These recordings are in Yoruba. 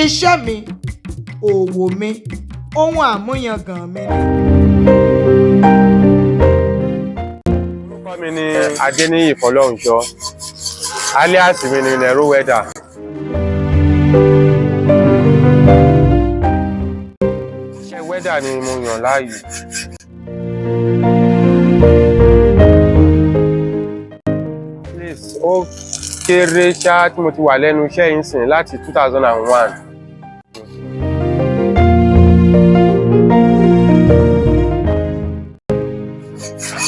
Iṣẹ́ mi, òwò mi, ohun àmúyangàn mi ni. Orúkọ mi ni Adéníyì Fọlọ́runṣọ́, alias mi ni Nero Weather. Iṣẹ́ wẹ́dà ni mo yàn láàyò. Please, ó kéré ṣá tí mo ti wà lẹ́nu iṣẹ́ yìí sìn láti 2001.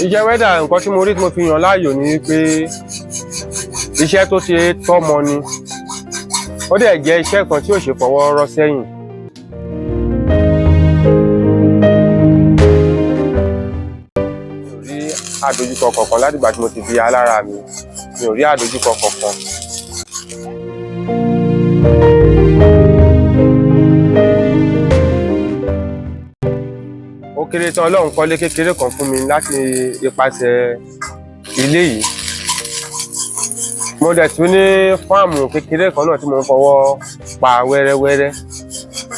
Iṣẹ́ wẹ́dà, nǹkan tí mo rí tí mo fi yàn láàyò ni pé iṣẹ́ tó ṣe tọ́mọ ni, ó dẹ̀ jẹ́ iṣẹ́ kan tí ò ṣe fọwọ́ rọ́ sẹ́yìn. Mi ò rí àdojúkọ kankan látìgbà tí mo ti di alára mi, mi ò rí àdojúkọ kankan. Ó kéré tán, Ọlọ́run kọ́lé kékeré kan fún mi láti ipasẹ̀ ilé yìí. Mo dẹ̀ tún ní fáàmù kékeré kan náà tí mo ń fọwọ́ pa wẹ́rẹ́wẹ́rẹ́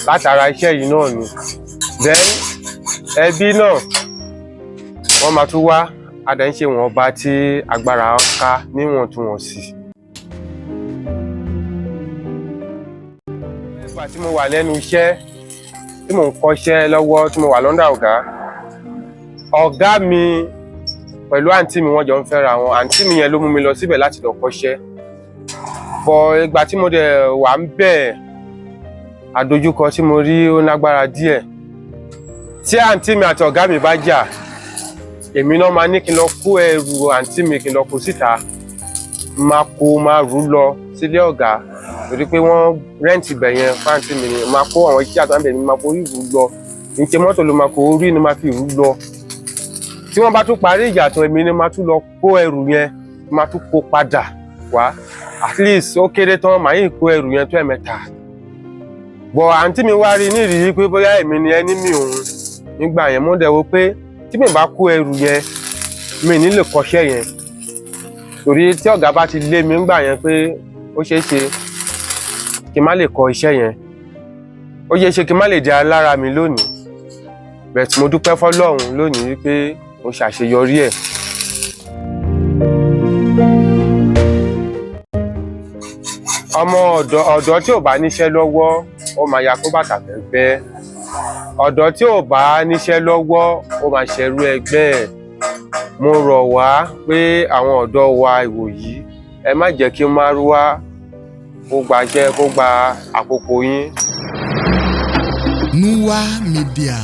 látara iṣẹ́ yìí náà ni. Then ẹbí náà wọ́n máa tún wá, a dẹ̀ ń ṣe ìwọ̀nba tí agbára ká níwọ̀ntúnwọ̀nsì. Nígbà tí mo wà lẹ́nu iṣẹ́ tí mò ń kọ́ṣẹ́ lọ́wọ́, tí mo wà lọ́ndà ọ̀gá, ọ̀gá mi pẹ̀lú àǹtí mi wọ́n jọ ń fẹ́ra wọn. Àǹtí mi yẹn ló mú mi lọ síbẹ̀ láti lọ kọ́ṣẹ́. Bọ̀ ìgbà tí mo dẹ̀ wà ń bẹ̀, àdojúkọ tí mo rí ó lágbára díẹ̀. Tí àǹtí mi àti ọ̀gá mi bá jà, èmi náà máa ní kí n lọ kó ẹrù àǹtí mi, kí n lọ kó síta, máa kó máa rú lọ sílé ọ̀gá, torí pé wọ́n rẹ́ǹtì ibẹ̀ yẹn fún àǹtí mi ni. Máa kó àwọn iṣẹ́ àtàwọn ibẹ̀ ni máa forí rú lọ, kì í ṣe mọ́tò ló máa kó, orí ni máa fi rú lọ. Tí wọ́n bá tún parí ìjà tán, èmi ni máa tún lọ kó ẹrù yẹn, máa tún kó padà wá. At least ó kéré tán, màá yìí kó ẹrù yẹn tó ẹ̀mẹ́ta. Bọ̀ àǹtí mi wá rí ní ìrírí pé bóyá èmi ni ẹni mi òun nígbà yẹn. Mo dẹ̀ wò pé tí mi bá kó ẹrù yẹn, mi ní lè kọ́ṣẹ́ yẹn, torí tí ọ̀gá bá ti lé mi nígbà yẹn pé ó ṣeé ṣe kí n má lè kọ́ iṣẹ́ yẹn, ó ṣeé ṣe kí n má lè di alára mi lónìí. But mo dúpẹ́ f'Ọlọ́run lónìí wípé mo ṣàṣeyọrí ẹ̀. Ọmọ ọ̀dọ́ tí ò bá níṣẹ́ lọ́wọ́, ó máa ya kó bàtà fẹ́fẹ́. Ọ̀dọ́ tí ò bá níṣẹ́ lọ́wọ́, ó máa ṣẹrú ẹgbẹ́ ẹ̀. Mo rọ̀ wá pé àwọn ọ̀dọ́ wa ìwòyí, ẹ má jẹ́ kí márúwá kó gbaṣẹ́, kó gba àkókò yín. Nuwa Media.